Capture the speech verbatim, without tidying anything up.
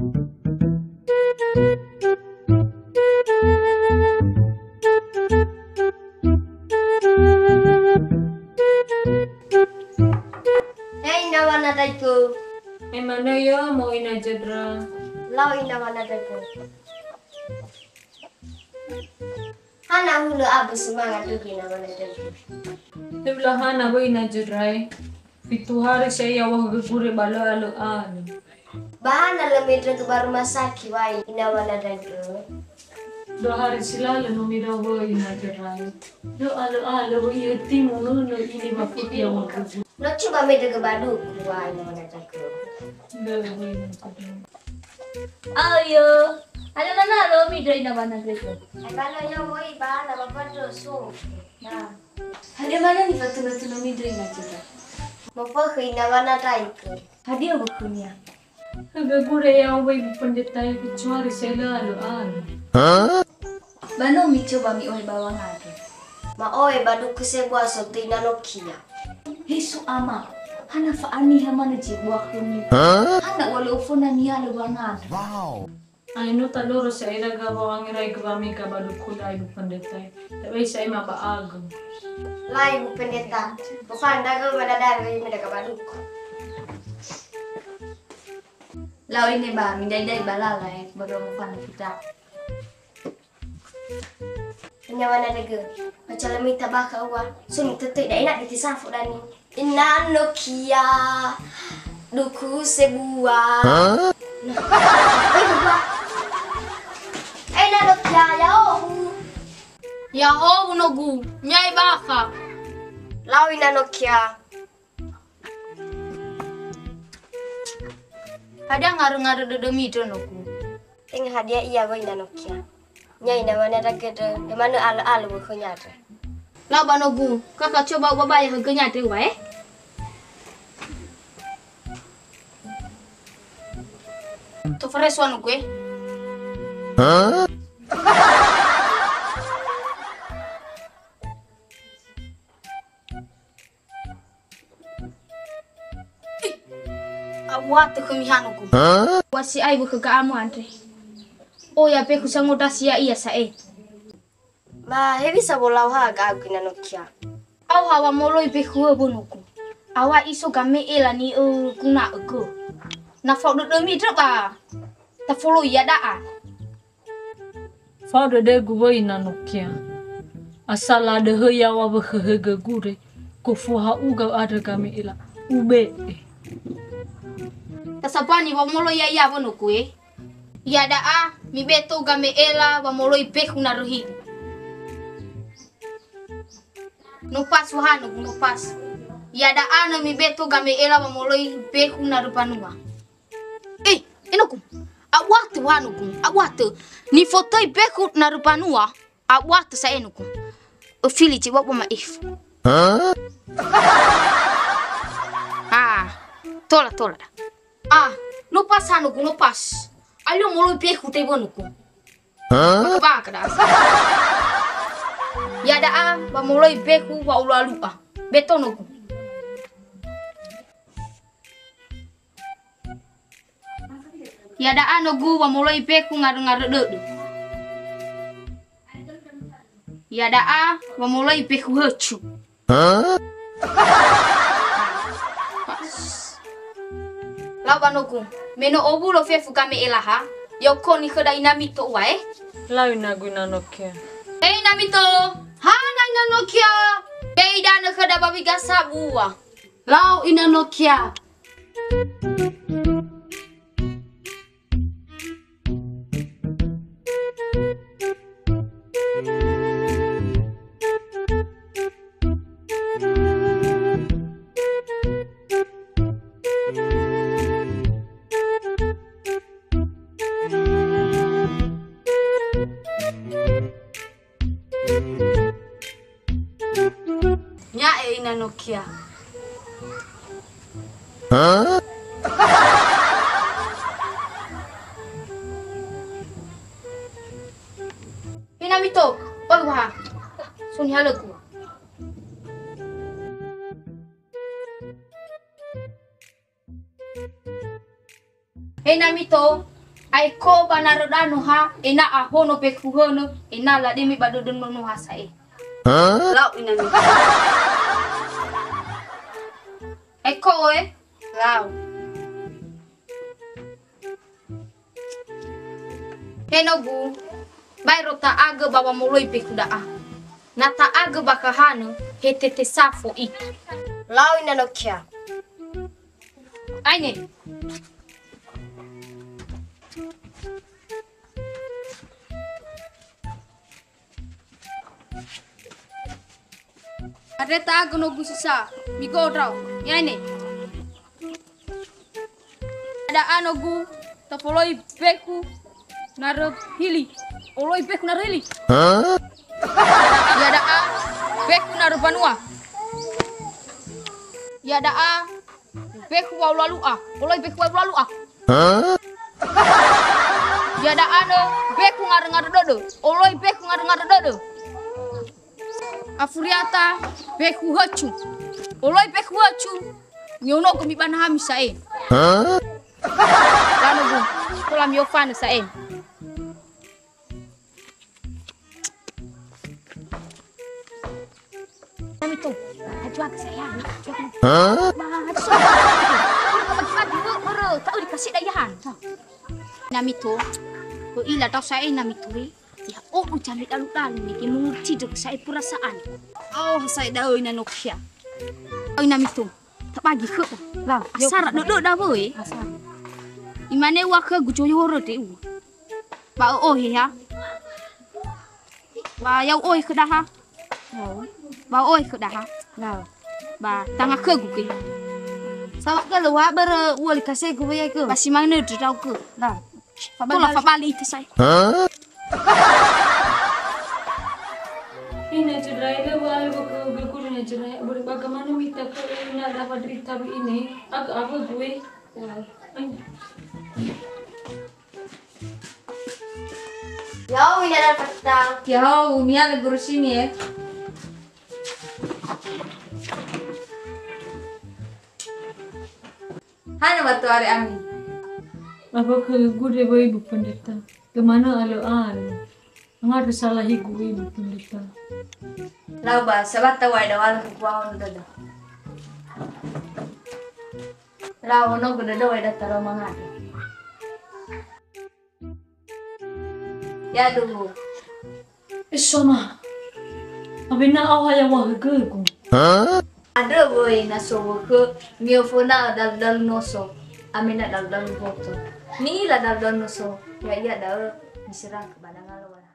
Hei, ina wana daigö. He manö ia, mo ina Jadra. Lau ina wana daigö. Hana hulö abö sumanga dödö ina wana daigö. He ula hana wö ina Jadra. Fitu hari sa ia wahögö gure ba lö alö alö. Ba hana lö medrögö ba rumah sakit wai ina wana daigö. Dua hari si lalö no midawöi na gerai. Lö alö-alö wö i'ötimu nönö ini ba fiti ya wögögö. No cuba medrögö ba duku wai ina wana daigö. Lö wöi na gerai. Ayo, ada mana lo midröi ina wana daigö. Ai ba lö yo wöi ba na ba ba do so. Na. Hadia mana nifatunö-tunö midröi na gerai. Mofökhö ina wana daigö. Hadia wökhönia? Högö gure ya'o wöi bu pendeta ya kecuali sa lö alö-alö. Ba no micoba mi'ohe ba wangandrö. Ma'ohe ba duku sebua so töi na nokia. Hesu ama, hana fa'aniha manö zi bua khömi. Hana ua lö oföna nihalö wangandrö. Ai no taloro sa ira ga wa wangeraigö wamega ba duku lai bu pendeta. Tabai sa ema ba agö. Lai bu pendeta. Bofan dagö ba dada wei medaga ba duku. Lau ine ba, mindai-dai ba lala, eh, ba dua mufana kita. Ina wana daigö, baca lemita bakha ua, suni tötöi da enak diti safu dani. Ina nokia, duku sebua. Hah? Nah, eh, dua. Eh, ina nokia, ya ohu. Ya ohu nogu, nyai bakha. Lau ina nokia. Hadia ngarö-ngarö dödömi ndrönogu? Tenga hadia ia wöi na nokia. Nyai na wana dagödö, emanö alö-alö wökhö nyandrö. Lau ba nogu, kaka coba ubabai högö nyandrö wa, eh? Tofres wa nogu, eh? Ih, abuatö khömi hanugu. Wa si'ai wökhö ga'amö andre. Oya bekhu sangondrasi ya'ia sa'e. Ma hewisa wolau ha ga'agu ina nokia? Au ha wa moloi bekhu wö bonogu. Awa iso game'e lani'ö guna'ö gö. Na fao dödömi ndrö ba tafoloi ya'da'a. Fao dödögu wöi na nokia. Asala döhö yaŵa wökhö högö gure, gofu ha'uga andrö game'ela, ube'e. Tasabani wa moloi ya'ia wönogu, eh? Ya'da'a mibeto game'ela wa moloi bekhu naröhi. No pas wahanogu, no pas. Ya'da'a no mibeto game'ela wa moloi bekhu narö mbanua. Eh, enogu, abuatö wanogu, abuatö. Nifotöi bekhu narö mbanua, abuatö sa enogu. Öfili zi bua-bua ma'efu. Ah, tola, tola da. Ah, no pas hanogu, no pas. Alio moloi bekhu te wönogu. Baka da. Ya'da'a ba moloi bekhu wa ulu-alu'a. Betonogu. Ya'da'a nogu wa moloi bekhu ngarö-ngarö dödö. Ya'da'a wa moloi bekhu höcu. Lau ba nogu, me no owulo fefu game'ela ha, ya okoni khöda inami to'ua, eh? Lau inagu ina nokia. He inami to, hana ina nokia? He idanö khöda ba wiga sabua. Lau ina nokia. Nya'e ina nokia. Ina mito, oi waha. Suni halöku. He inami to, Ae ko ba narö danö ha, ena'ö ahono bekhu hönö, ena'ö lademe ba dödö nono ha sa'e. Lau ina mi. Ae ko oe? Lau. He nogu, baero ta'agö ba wamoloi bekhu da'a. Na ta'agö ba khö hanö, he tete safo iki. Lau ina nokia. Aine. Andre ta'agö nogu sisa, migo'o ndrao, mi'aine. Iada'a nogu, tafoloi bekhu narö hili. Oloi bekhu narö hili. Iada'a bekhu narö banua. Iada'a bekhu wa'alualu'a. Oloi bekhu wa'alualu'a. Iada'a nö bekhu ngarö-ngarö dödö. Oloi bekhu ngarö-ngarö dödö. Afuriata bekhu höcu. Oloi bekhu höcu. Mi'onogö mibanahami sa'e. Lanogu, sekola mi'ofanö sa'e. Nami to, hajuak saya, hajuak. Hah? Ma, hajuak. Bagi-bagi, bere, tak ada kasih dayahan. Nami to, ko ila tau saya nami to, eh. Ya, oh, ucami dalu-dalu, ni, ki mengerti dek saya perasaan. Oh, saya dah, oi, nanokia. Oi, nami to. Tabagi khöda. Lau, yo, asara tabagi. Dödöda wöi. Asara. Imane ua khögu joyoro de u. Ba ö'ohe ha. Ba ya'u ö'ohe khöda ha. Lau. Ba ö'ohe khöda ha. Lau. Ba tanga khögu ke. Sawa ke lo wa bere ua likasegu wöi ke. Ba si manö de tau ke. Lau. Tola fabali ita sai. Hah? Ina cerai le wa le wa ke berkudu na cerai. Beri bagaimana mita ke ina dapat derita ini. Aku apa gue? Yau, ini ada kertas. Yau, ini ada guru sini ya. Hana watoare ami. Apa ke gure wa Ibu Pendeta? Kemana alo-alo? Ngadu salah higu Ibu Pendeta. Lau ba, sabata wa eda wala kukuahon dada. Lau ono gede do eda taro mangadu. Ya dulu. Esoma. Awena aoha ya wahögögu. Andrö wöi na so wökhö, mi'oföna dalu-dalu noso, amena dalu-dalu boto. Ni'ila dalu-dalu noso, ya'ia da'ö miseragö ba dangalo wala.